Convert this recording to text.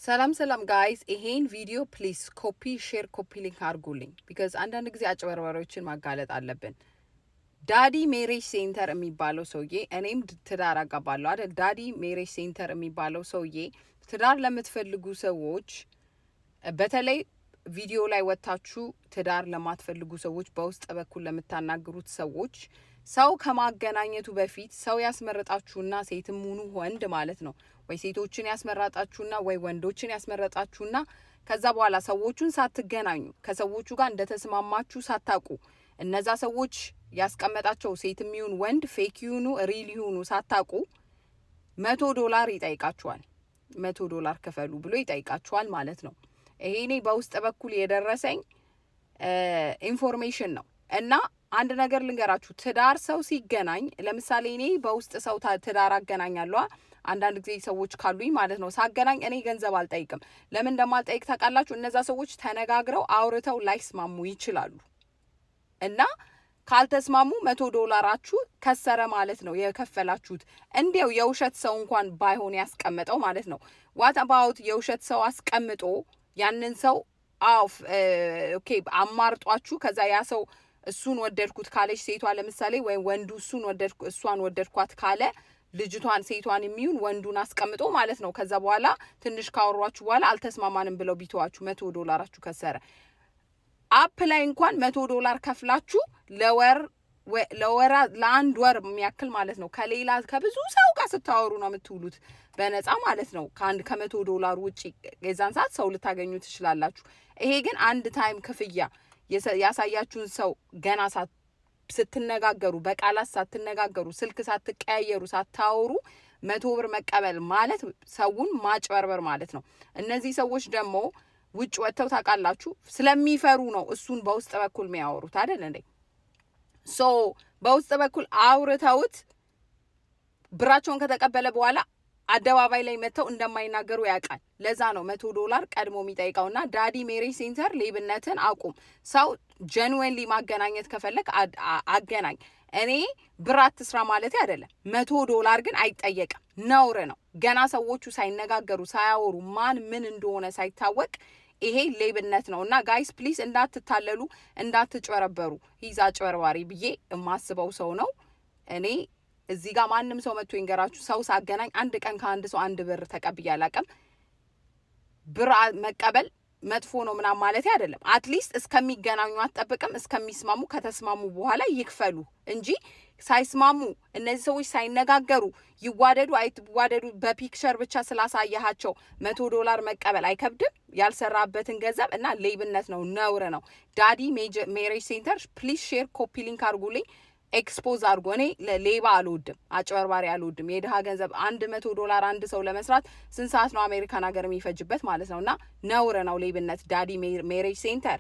ሰላም ሰላም guys፣ ይሄን ቪዲዮ please copy share copy link አድርጉልኝ። Because አንዳንድ ጊዜ አጭበርባሪዎችን ማጋለጥ አለብን። Daddy Marriage Center የሚባለው ሰውዬ፣ እኔም ትዳር አጋባለሁ አይደል? Daddy Marriage Center የሚባለው ሰውዬ ትዳር ለምትፈልጉ ሰዎች፣ በተለይ ቪዲዮ ላይ ወጥታችሁ ትዳር ለማትፈልጉ ሰዎች፣ በውስጥ በኩል ለምታናግሩት ሰዎች፣ ሰው ከማገናኘቱ በፊት ሰው ያስመረጣችሁና ሴትም ሁኑ ወንድ ማለት ነው፣ ወይ ሴቶችን ያስመረጣችሁና ወይ ወንዶችን ያስመረጣችሁና ከዛ በኋላ ሰዎቹን ሳትገናኙ፣ ከሰዎቹ ጋር እንደተስማማችሁ ሳታውቁ፣ እነዛ ሰዎች ያስቀመጣቸው ሴትም ይሁን ወንድ fake ይሁኑ real ይሁኑ ሳታውቁ 100 ዶላር ይጠይቃችኋል። 100 ዶላር ክፈሉ ብሎ ይጠይቃችኋል ማለት ነው። ይሄ እኔ በውስጥ በኩል የደረሰኝ information ነው። እና አንድ ነገር ልንገራችሁ፣ ትዳር ሰው ሲገናኝ፣ ለምሳሌ እኔ በውስጥ ሰው ትዳር አገናኛለሁ አንዳንድ ጊዜ ሰዎች ካሉኝ ማለት ነው። ሳገናኝ እኔ ገንዘብ አልጠይቅም። ለምን እንደማልጠይቅ ታውቃላችሁ? እነዛ ሰዎች ተነጋግረው አውርተው ላይስማሙ ይችላሉ እና ካልተስማሙ 100 ዶላራችሁ ከሰረ ማለት ነው የከፈላችሁት። እንዲያው የውሸት ሰው እንኳን ባይሆን ያስቀመጠው ማለት ነው። What about የውሸት ሰው አስቀምጦ ያንን ሰው አፍ okay አማርጧችሁ ከዛ ያ ሰው እሱን ወደድኩት ካለች ሴቷ ለምሳሌ፣ ወይም ወንዱ እሱን ወደድኩ እሷን ወደድኳት ካለ፣ ልጅቷን ሴቷን የሚሆን ወንዱን አስቀምጦ ማለት ነው። ከዛ በኋላ ትንሽ ካወሯችሁ በኋላ አልተስማማንም ብለው ቢተዋችሁ 100 ዶላራችሁ ከሰረ። App ላይ እንኳን 100 ዶላር ከፍላችሁ ለወር ለወራ ለአንድ ወር የሚያክል ማለት ነው ከሌላ ከብዙ ሰው ጋር ስታወሩ ነው የምትውሉት በነፃ ማለት ነው። ከአንድ ከ100 ዶላር ውጪ የዛን ሰዓት ሰው ልታገኙ ትችላላችሁ። ይሄ ግን አንድ time ክፍያ ያሳያችሁን ሰው ገና ስትነጋገሩ፣ በቃላት ሳትነጋገሩ፣ ስልክ ሳትቀያየሩ፣ ሳታወሩ 100 ብር መቀበል ማለት ሰውን ማጭበርበር ማለት ነው። እነዚህ ሰዎች ደግሞ ውጭ ወጥተው ታውቃላችሁ ስለሚፈሩ ነው እሱን በውስጥ በኩል የሚያወሩት፣ አይደል እንዴ? So በውስጥ በኩል አውርተውት ብራቸውን ከተቀበለ በኋላ አደባባይ ላይ መጥተው እንደማይናገሩ ያውቃል። ለዛ ነው 100 ዶላር ቀድሞ የሚጠይቀውና Daddy Marriage Center ሌብነትን አቁም። ሰው genuinely ማገናኘት ከፈለግ አገናኝ። እኔ ብር አትስራ ማለት አይደለም። 100 ዶላር ግን አይጠየቅም፣ ነውር ነው። ገና ሰዎቹ ሳይነጋገሩ፣ ሳያወሩ፣ ማን ምን እንደሆነ ሳይታወቅ ይሄ ሌብነት ነው። እና guys, please እንዳትታለሉ፣ እንዳትጭበረበሩ። He's አጭበርባሪ ብዬ የማስበው ሰው ነው። እኔ እዚህ ጋር ማንም ሰው መጥቶ ይንገራችሁ፣ ሰው ሳገናኝ አንድ ቀን ከአንድ ሰው አንድ ብር ተቀብዬ አላውቅም። ብር መቀበል መጥፎ ነው ምናምን ማለት አይደለም። At least እስከሚገናኙ አትጠብቅም። እስከሚስማሙ፣ ከተስማሙ በኋላ ይክፈሉ እንጂ ሳይስማሙ፣ እነዚህ ሰዎች ሳይነጋገሩ፣ ይዋደዱ አይዋደዱ በ picture ብቻ ስላሳየሃቸው 100 ዶላር መቀበል አይከብድም? ያልሰራበትን ገንዘብ እና ሌብነት ነው፣ ነውር ነው። Daddy Marriage Center, please share copy link አድርጉልኝ። Expose አድርጎ እኔ ሌባ አልወድም፣ አጭበርባሪ አልወድም። የድሀ ገንዘብ 100 ዶላር አንድ ሰው ለመስራት ስንት ሰዓት ነው አሜሪካን ሀገር የሚፈጅበት ማለት ነው። እና ነውር ነው ሌብነት። Daddy Marriage Center።